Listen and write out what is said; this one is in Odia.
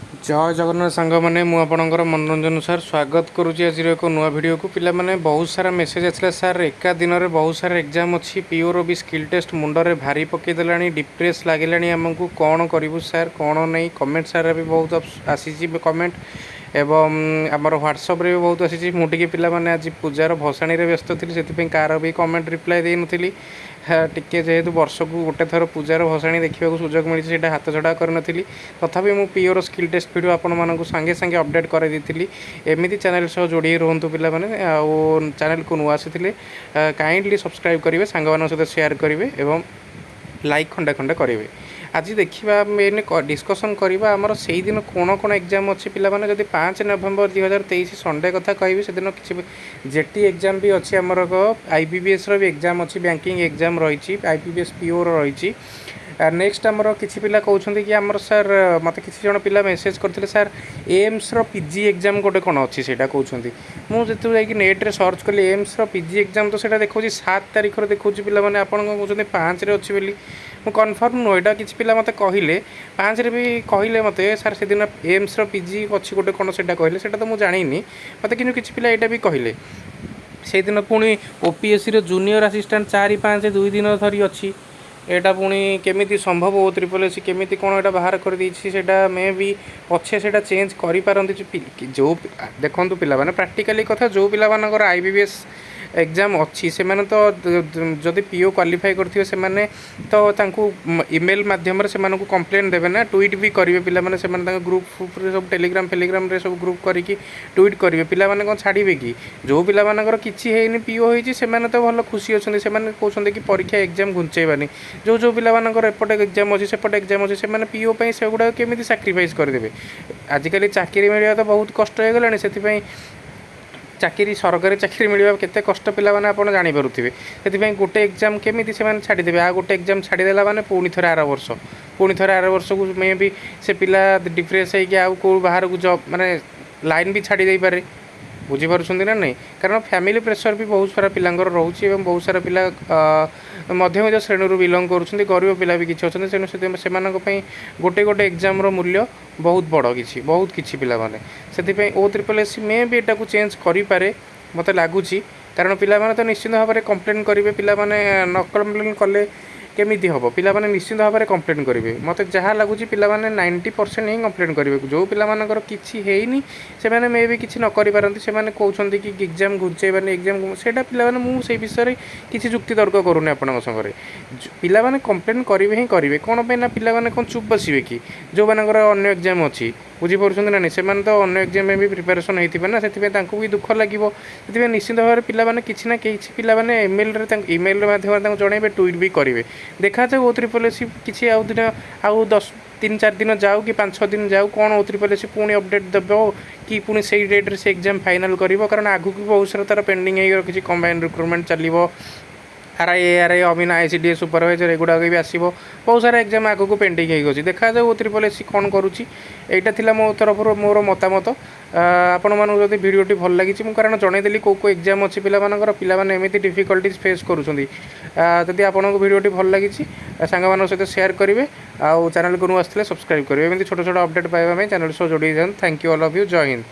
ଜୟ ଜଗନ୍ନାଥ ସାଙ୍ଗମାନେ, ମୁଁ ଆପଣଙ୍କର ମନୋରଞ୍ଜନ ସାର୍ ସ୍ୱାଗତ କରୁଛି ଆଜିର ଏକ ନୂଆ ଭିଡ଼ିଓକୁ। ପିଲାମାନେ, ବହୁତ ସାରା ମେସେଜ୍ ଆସିଲା, ସାର୍, ଏକା ଦିନରେ ବହୁତ ସାରା ଏକ୍ଜାମ୍ ଅଛି, ପିଓର ବି ସ୍କିଲ୍ ଟେଷ୍ଟ, ମୁଣ୍ଡରେ ଭାରି ପକାଇ ଦେଲାଣି, ଡିପ୍ରେସ୍ ଲାଗିଲାଣି ଆମକୁ, କ'ଣ କରିବୁ ସାର୍, କ'ଣ ନାହିଁ? କମେଣ୍ଟ ସାର୍ ବି ବହୁତ ଆସିଛି କମେଣ୍ଟ ଏବଂ ଆମର ହ୍ୱାଟ୍ସଆପ୍ରେ ବି ବହୁତ ଆସିଛି। ମୁଁ ଟିକେ ପିଲାମାନେ ଆଜି ପୂଜାର ଭସାଣିରେ ବ୍ୟସ୍ତ ଥିଲି, ସେଥିପାଇଁ କାହାର ବି କମେଣ୍ଟ ରିପ୍ଲାଏ ଦେଇନଥିଲି। ଟିକେ ଯେହେତୁ ବର୍ଷକୁ ଗୋଟେ ଥର ପୂଜାର ଭସାଣି ଦେଖିବାକୁ ସୁଯୋଗ ମିଳିଛି, ସେଇଟା ହାତ ଛଡ଼ା କରିନଥିଲି। ତଥାପି ମୁଁ ପିଓର ସ୍କିଲ୍ ଟେଷ୍ଟ ଭିଡ଼ିଓ ଆପଣମାନଙ୍କୁ ସାଙ୍ଗେ ସାଙ୍ଗେ ଅପଡ଼େଟ୍ କରାଇଦେଇଥିଲି। ଏମିତି ଚ୍ୟାନେଲ୍ ସହ ଯୋଡ଼ି ହେଇ ରୁହନ୍ତୁ ପିଲାମାନେ। ଆଉ ଚ୍ୟାନେଲ୍କୁ ନୂଆ ଆସିଥିଲେ କାଇଣ୍ଡଲି ସବସ୍କ୍ରାଇବ୍ କରିବେ, ସାଙ୍ଗମାନଙ୍କ ସହିତ ସେୟାର କରିବେ ଏବଂ ଲାଇକ୍ ଖଣ୍ଡେ ଖଣ୍ଡେ କରିବେ। ଆଜି ଦେଖିବା, ମେନ୍ ଡିସ୍କସନ୍ କରିବା ଆମର ସେଇଦିନ କ'ଣ କ'ଣ ଏକ୍ଜାମ୍ ଅଛି। ପିଲାମାନେ, ଯଦି 5 ନଭେମ୍ବର 2023 ସଣ୍ଡେ କଥା କହିବି, ସେଦିନ କିଛି ଜେଟି ଏକ୍ଜାମ୍ ବି ଅଛି, ଆମର ଆଇବିପିଏସ୍ର ବି ଏକ୍ଜାମ୍ ଅଛି, ବ୍ୟାଙ୍କିଂ ଏକ୍ଜାମ୍ ରହିଛି, ଆଇବିପିଏସ୍ ପିଓର ରହିଛି। ନେକ୍ସଟ ଆମର କିଛି ପିଲା କହୁଛନ୍ତି କି ଆମର ସାର୍, ମୋତେ କିଛି ଜଣ ପିଲା ମେସେଜ୍ କରିଥିଲେ, ସାର୍, ଏମ୍ସର ପିଜି ଏକ୍ଜାମ୍ ଗୋଟେ କ'ଣ ଅଛି, ସେଇଟା କହୁଛନ୍ତି। ମୁଁ ଯେତେବେଳେ ଯାଇକି ନେଟ୍ରେ ସର୍ଚ୍ଚ କଲି ଏମ୍ସର ପିଜି ଏକ୍ଜାମ୍, ତ ସେଇଟା ଦେଖାଉଛି 7 ତାରିଖରେ ଦେଖାଉଛି। ପିଲାମାନେ, ଆପଣ କ'ଣ କହୁଛନ୍ତି 5ରେ ଅଛି ବୋଲି? ମୁଁ କନଫର୍ମ ନୁହଁ ଏଇଟା। କିଛି ପିଲା ମୋତେ କହିଲେ, 5ରେ ବି କହିଲେ ମୋତେ, ସାର୍, ସେଦିନ ଏମ୍ସର ପିଜି ଅଛି ଗୋଟେ କ'ଣ ସେଇଟା କହିଲେ। ସେଇଟା ତ ମୁଁ ଜାଣିନି ମୋତେ, କିନ୍ତୁ କିଛି ପିଲା ଏଇଟା ବି କହିଲେ। ସେଇଦିନ ପୁଣି ଓପିଏସ୍ସିର ଜୁନିୟର ଆସିଷ୍ଟାଣ୍ଟ 4, 5 2 ଦିନ ଧରି ଅଛି। ଏଇଟା ପୁଣି କେମିତି ସମ୍ଭବ? ଓ ତ୍ରିପଲ୍ ଏସ୍ କେମିତି କ'ଣ ଏଇଟା ବାହାର କରିଦେଇଛି? ସେଇଟା ମେ ବି ପଛେ ସେଇଟା ଚେଞ୍ଜ କରିପାରନ୍ତି। ଯେଉଁ ଦେଖନ୍ତୁ ପିଲାମାନେ, ପ୍ରାକ୍ଟିକାଲି କଥା, ଯେଉଁ ପିଲାମାନଙ୍କର ଆଇବିପିଏସ୍ ଏକ୍ଜାମ୍ ଅଛି, ସେମାନେ ତ ଯଦି ପିଓ କ୍ୱାଲିଫାଏ କରିଥିବେ, ସେମାନେ ତ ତାଙ୍କୁ ଇମେଲ୍ ମାଧ୍ୟମରେ ସେମାନଙ୍କୁ କମ୍ପ୍ଲେନ୍ ଦେବେ ନା, ଟ୍ୱିଟ୍ ବି କରିବେ ପିଲାମାନେ। ସେମାନେ ତାଙ୍କ ଗ୍ରୁପ୍ ଫ୍ରୁପ୍ରେ ସବୁ, ଟେଲିଗ୍ରାମ ଫେଲିଗ୍ରାମରେ ସବୁ ଗ୍ରୁପ୍ କରିକି ଟ୍ୱିଟ୍ କରିବେ। ପିଲାମାନେ କ'ଣ ଛାଡ଼ିବେ କି? ଯେଉଁ ପିଲାମାନଙ୍କର କିଛି ହେଇନି, ପିଓ ହେଇଛି, ସେମାନେ ତ ଭଲ ଖୁସି ଅଛନ୍ତି। ସେମାନେ କହୁଛନ୍ତି କି ପରୀକ୍ଷା ଏକ୍ଜାମ୍ ଘୁଞ୍ଚେଇବାନି। ଯେଉଁ ଯେଉଁ ପିଲାମାନଙ୍କର ଏପଟେ ଏକ୍ଜାମ୍ ଅଛି, ସେପଟେ ଏକ୍ଜାମ୍ ଅଛି, ସେମାନେ ପିଓ ପାଇଁ ସେଗୁଡ଼ାକ କେମିତି ସାକ୍ରିଫାଇସ୍ କରିଦେବେ? ଆଜିକାଲି ଚାକିରି ମିଳିବା ତ ବହୁତ କଷ୍ଟ ହେଇଗଲାଣି। ସେଥିପାଇଁ ଚାକିରି, ସରକାରୀ ଚାକିରି ମିଳିବା କେତେ କଷ୍ଟ ପିଲାମାନେ, ଆପଣ ଜାଣିପାରୁଥିବେ। ସେଥିପାଇଁ ଗୋଟେ ଏକ୍ଜାମ୍ କେମିତି ସେମାନେ ଛାଡ଼ିଦେବେ? ଆଉ ଗୋଟେ ଏକ୍ଜାମ୍ ଛାଡ଼ିଦେଲା ମାନେ ପୁଣି ଥରେ ଆର ବର୍ଷ, ପୁଣି ଥରେ ଆର ବର୍ଷକୁ ମେ ବି ସେ ପିଲା ଡିପ୍ରେସ୍ ହେଇକି ଆଉ କେଉଁ ବାହାରକୁ ଜବ୍ ମାନେ ଲାଇନ୍ ବି ଛାଡ଼ି ଦେଇପାରେ। ବୁଝିପାରୁଛନ୍ତି ନା ନାହିଁ? କାରଣ ଫ୍ୟାମିଲି ପ୍ରେସର୍ ବି ବହୁତ ସାରା ପିଲାଙ୍କର ରହୁଛି ଏବଂ ବହୁତ ସାରା ପିଲା ମଧ୍ୟବିତ୍ତ ଶ୍ରେଣୀରୁ ବିଲଙ୍ଗ କରୁଛନ୍ତି, ଗରିବ ପିଲା ବି କିଛି ଅଛନ୍ତି। ତେଣୁ ସେଥିପାଇଁ ସେମାନଙ୍କ ପାଇଁ ଗୋଟେ ଗୋଟେ ଏକ୍ଜାମ୍ର ମୂଲ୍ୟ ବହୁତ ବଡ଼ କିଛି, ବହୁତ କିଛି ପିଲାମାନେ। ସେଥିପାଇଁ ଓ ତ୍ରିପଲ୍ ଏସ୍ ମେ ବି ଏଟାକୁ ଚେଞ୍ଜ କରିପାରେ ମୋତେ ଲାଗୁଛି। କାରଣ ପିଲାମାନେ ତ ନିଶ୍ଚିନ୍ତ ଭାବରେ କମ୍ପ୍ଲେନ୍ କରିବେ। ପିଲାମାନେ ନ କମ୍ପ୍ଲେନ୍ କଲେ କେମିତି ହେବ? ପିଲାମାନେ ନିଶ୍ଚିନ୍ତ ଭାବରେ କମ୍ପ୍ଲେନ୍ କରିବେ। ମୋତେ ଯାହା ଲାଗୁଛି, ପିଲାମାନେ 90% ହିଁ କମ୍ପ୍ଲେନ୍ କରିବେ। ଯେଉଁ ପିଲାମାନଙ୍କର କିଛି ହେଇନି, ସେମାନେ ମେ ବି କିଛି ନ କରିପାରନ୍ତି। ସେମାନେ କହୁଛନ୍ତି କି ଏକ୍ଜାମ୍ ଘୁଞ୍ଚେଇବାନି, ଏକ୍ଜାମ୍ ସେଇଟା। ପିଲାମାନେ, ମୁଁ ସେଇ ବିଷୟରେ କିଛି ଯୁକ୍ତି ତର୍କ କରୁନି ଆପଣଙ୍କ ସାଙ୍ଗରେ। ପିଲାମାନେ କମ୍ପ୍ଲେନ୍ କରିବେ ହିଁ କରିବେ। କ'ଣ ପାଇଁ ନା ପିଲାମାନେ କ'ଣ ଚୁପ୍ ବସିବେ କି? ଯେଉଁମାନଙ୍କର ଅନ୍ୟ ଏକ୍ଜାମ୍ ଅଛି, ବୁଝିପାରୁଛନ୍ତି ନା ନାହିଁ? ସେମାନେ ତ ଅନ୍ୟ ଏକ୍ଜାମ୍ ପାଇଁ ବି ପ୍ରିପାରେସନ୍ ହେଇଥିବେ ନା, ସେଥିପାଇଁ ତାଙ୍କୁ ବି ଦୁଃଖ ଲାଗିବ। ସେଥିପାଇଁ ନିଶ୍ଚିନ୍ତ ଭାବରେ ପିଲାମାନେ କିଛି ନା କିଛି ପିଲାମାନେ ଇମେଲ୍ରେ ତାଙ୍କୁ ଇମେଲ୍ ମାଧ୍ୟମରେ ତାଙ୍କୁ ଜଣାଇବେ, ଟ୍ୱିଟ୍ ବି କରିବେ। ଦେଖାଯାଉ, ଓ ତ୍ରିପଲ୍ ଏସ୍ କିଛି ଆଉ ଦିନ, ଆଉ 10, 3-4 ଦିନ ଯାଉ କି 5-6 ଦିନ ଯାଉ, କ'ଣ ଓ ତ୍ରିପଲ୍ ଏସ୍ ପୁଣି ଅପଡ଼େଟ୍ ଦେବ କି ପୁଣି ସେଇ ଡେଟ୍ରେ ସେ ଏକ୍ଜାମ୍ ଫାଇନାଲ୍ କରିବ। କାରଣ ଆଗକୁ ବି ବହୁତ ସାରା ତା'ର ପେଣ୍ଡିଂ ହେଇକି ରଖିଛି। କମ୍ବାଇନ୍ ରିକ୍ରୁଟମେଣ୍ଟ ଚାଲିବ, ଆର୍ I, A R I, ଅମିନ, ଆଇସିଡିଏସ୍ ସୁପରଭାଇଜର, ଏଗୁଡ଼ାକ ବି ଆସିବ। ବହୁତ ସାରା ଏକ୍ଜାମ୍ ଆଗକୁ ପେଣ୍ଡିଂ ହେଇକି ଅଛି। ଦେଖାଯାଉ ଓ ତ୍ରିପଲ୍ ଏସ୍ କ'ଣ କରୁଛି। ଏଇଟା ଥିଲା ମୋ ତରଫରୁ ମୋର ମତାମତ। ଆପଣମାନଙ୍କୁ ଯଦି ଭିଡ଼ିଓଟି ଭଲ ଲାଗିଛି, ମୁଁ କାରଣ ଜଣେଇଦେଲି କେଉଁ କେଉଁ ଏକ୍ଜାମ୍ ଅଛି ପିଲାମାନଙ୍କର, ପିଲାମାନେ ଏମିତି ଡିଫିକଲ୍ଟିଜ୍ ଫେସ୍ କରୁଛନ୍ତି। ଯଦି ଆପଣଙ୍କୁ ଭିଡ଼ିଓଟି ଭଲ ଲାଗିଛି, ସାଙ୍ଗମାନଙ୍କ ସହିତ ସେୟାର କରିବେ ଆଉ ଚ୍ୟାନେଲକୁ ନୂଆ ଆସିଥିଲେ ସବସ୍କ୍ରାଇବ୍ କରିବେ। ଏମିତି ଛୋଟ ଛୋଟ ଅପଡ଼େଟ୍ ପାଇବା ପାଇଁ ଚ୍ୟାନେଲ୍ ସହ ଯୋଡ଼ି ହେଇଯାଆନ୍ତୁ। Thank you all of you. Jay Hind.